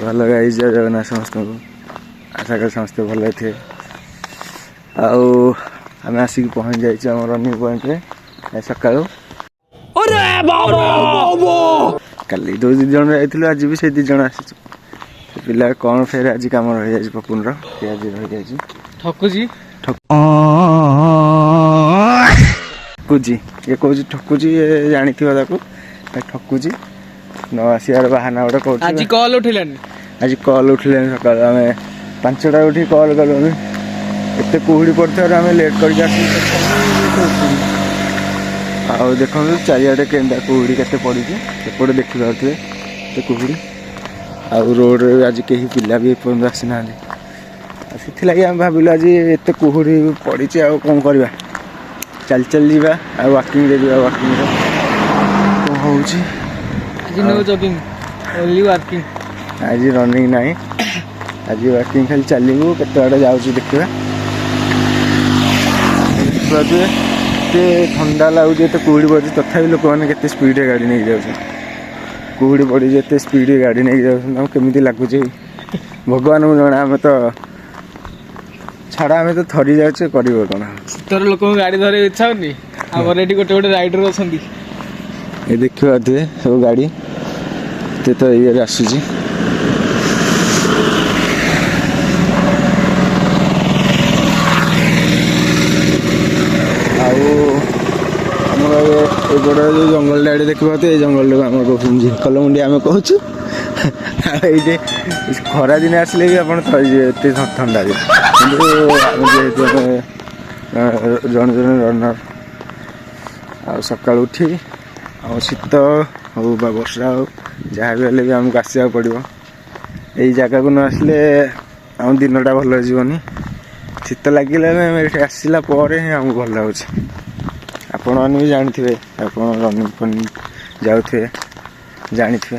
Hello guys, ଜୟ ଜଗନ୍ନାଥ ସମସ୍ତଙ୍କୁ। ଆଶା କରେ ସମସ୍ତେ ଭଲ ଥିବେ। ଆଉ ଆମେ ଆସିକି ପହଞ୍ଚି ଯାଇଛୁ ଆମ ରନିଂ ପଏଣ୍ଟରେ ସକାଳୁ। କାଲି ଯେଉଁ ଦୁଇ ଜଣ ଯାଇଥିଲୁ, ଆଜି ବି ସେଇ ଦୁଇ ଜଣ ଆସିଛୁ। ସେ ପିଲା କ'ଣ ଫେର ଆଜି କାମ ରହିଯାଇଛି, ପପୁନର ସେ ଆଜି ରହିଯାଇଛି। ଠକୁଛି। ଠକୁଛି, ଇଏ କହୁଛି ଠକୁଛି। ଇଏ ଜାଣିଥିବ ତାକୁ, ଠକୁଛି, ନ ଆସିବାର ବାହାନା ଗୋଟେ କହୁଛି। ଆଜି କଲ୍ ଉଠେଇଲାନି। ଆଜି କଲ୍ ଉଠିଲାନି। ସକାଳୁ ଆମେ 5ଟା ଉଠି କଲ୍ କଲୁ। ଏତେ କୁହୁଡ଼ି ପଡ଼ିଥିବାରୁ ଆମେ ଲେଟ୍ କରିକି ଆସିଲୁ। ଆଉ ଦେଖନ୍ତୁ ଚାରିଆଡ଼େ କେନ୍ତା କୁହୁଡ଼ି କେତେ ପଡ଼ିଛି। ସେପଟେ ଦେଖିପାରୁଥିବେ ଏତେ କୁହୁଡ଼ି। ଆଉ ରୋଡ଼ରେ ବି ଆଜି କେହି ପିଲା ବି ଏପର୍ଯ୍ୟନ୍ତ ଆସିନାହାନ୍ତି। ଆଉ ସେଥିଲାଗି ଆମେ ଭାବିଲୁ, ଆଜି ଏତେ କୁହୁଡ଼ି ପଡ଼ିଛି, ଆଉ କ'ଣ କରିବା, ଚାଲି ଚାଲି ଯିବା ଆଉ ୱାକିଂରେ ଯିବା। ୱାକିଂରେ କ'ଣ ହେଉଛି? ଆଜି ନୋ ଜଗିଂ, ଓନ୍ଲି ୱାକିଂ। ଆଜି ରନିଂ ନାହିଁ, ଆଜି ୱାକିଂ। ଖାଲି ଚାଲିବୁ, କେତେ ବାଟ ଯାଉଛି ଦେଖିବା। ଦେଖିପାରୁଥିବେ, ଏତେ ଥଣ୍ଡା ଲାଗୁଛି, ଏତେ କୁହୁଡ଼ି ପଡ଼ିଛି, ତଥାପି ଲୋକମାନେ କେତେ ସ୍ପିଡ଼ରେ ଗାଡ଼ି ନେଇକି ଯାଉଛନ୍ତି। କୁହୁଡ଼ି ପଡ଼ିଛି, ଏତେ ସ୍ପିଡ଼ରେ ଗାଡ଼ି ନେଇକି ଯାଉଛନ୍ତି। ତାଙ୍କୁ କେମିତି ଲାଗୁଛି ଭଗବାନଙ୍କୁ ଜଣା। ଆମେ ତ ଛାଡ଼, ଆମେ ତ ଥରି ଯାଉଛେ, କରିବ କ'ଣ? ଶୀତରେ ଲୋକଙ୍କୁ ଗାଡ଼ି ଧରିବାକୁ ଇଚ୍ଛା ହଉନି। ଆମର ଏଠି ଗୋଟେ ଗୋଟେ ରାଇଡର ଅଛନ୍ତି। ଏ ଦେଖିପାରୁଥିବେ ସବୁ ଗାଡ଼ି ଏତେ ତ ଇଏରେ ଆସୁଛି। ଆଉ ଆମର ଏପଟ ଯେଉଁ ଜଙ୍ଗଲଟା ଏଠି ଦେଖିପାରୁଥିବେ, ଏଇ ଜଙ୍ଗଲଟାକୁ ଆମର କହୁଛନ୍ତି ଝିଙ୍କଲମୁଣ୍ଡି ଆମେ କହୁଛୁ। ଆଉ ଏଇଠି ଖରା ଦିନେ ଆସିଲେ ବି ଆପଣ ଥରିଯିବେ, ଏତେ ଥଣ୍ଡା ଯେ। କିନ୍ତୁ ଆମେ ଯେହେତୁ ଆମେ ଜଣେ ଜଣେ ରନର୍, ଆଉ ସକାଳୁ ଉଠି, ଆଉ ଶୀତ ହଉ ବା ବର୍ଷା ହଉ, ଯାହା ବି ହେଲେ ବି ଆମକୁ ଆସିବାକୁ ପଡ଼ିବ। ଏଇ ଜାଗାକୁ ନ ଆସିଲେ ଆମ ଦିନଟା ଭଲ ଯିବନି। ଶୀତ ଲାଗିଲେ ବି ଆମେ ଏଠି ଆସିଲା ପରେ ହିଁ ଆମକୁ ଭଲ ଲାଗୁଛି। ଆପଣମାନେ ବି ଜାଣିଥିବେ, ଆପଣ ରନିଂ ଫନିଂ ଯାଉଥିବେ, ଜାଣିଥିବେ।